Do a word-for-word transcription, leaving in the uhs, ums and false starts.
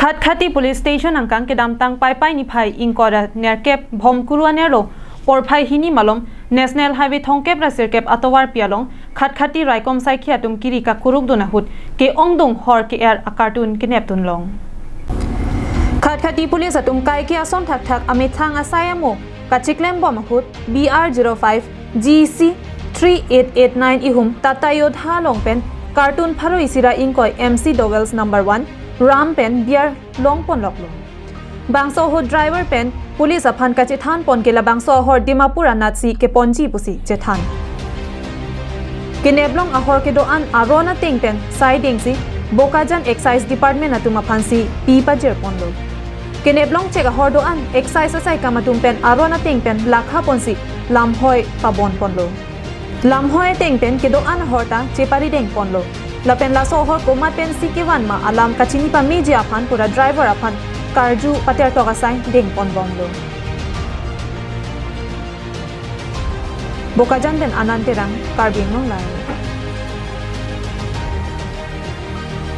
Khatkhati Police Station angkang kedamtang Paipai niphai ingkoi ra nerkep Bhomkuru anerlo porphai hini malom National Highway thomkep ra sirkep atovarpi along Khatkhati raikom saikhi atum kiri kakuruk dun ahut ke-ongdung hor ke-er a-cartoon kenep dunlong. Khatkhati Police atum kaike ason thakthak amethang asai amo kachiklem bom ahut B R zero five G C three eight eight nine ihum Tata Yodha along pen cartoon pharo isi ra ingkoi M C Dowell's number one Ram pen biar long ponloklo. Bangso ahut driver pen police aphan kachethan pon ke labangso ahor Dimapur anatsi keponji pusi chethan. Keneplong ahor kedo-an aron ateng pen saidengsi Bokajan Excise Department atum aphansi pi pajir ponlo. Keneplong chek ahor do-an excise asai kam atum pen aron ateng pen lakha ponsi lamhoi pabon ponlo. Lamhoi ateng pen kedo-an ahor ta cheparideng ponlo. Lapen laso ahor komat pensi kevan ma alam kachini pameji aphan pura driver aphan karju patertok asai deng pon bomlo. Bokajan pen Anand Terang, Karbi Anglong Live.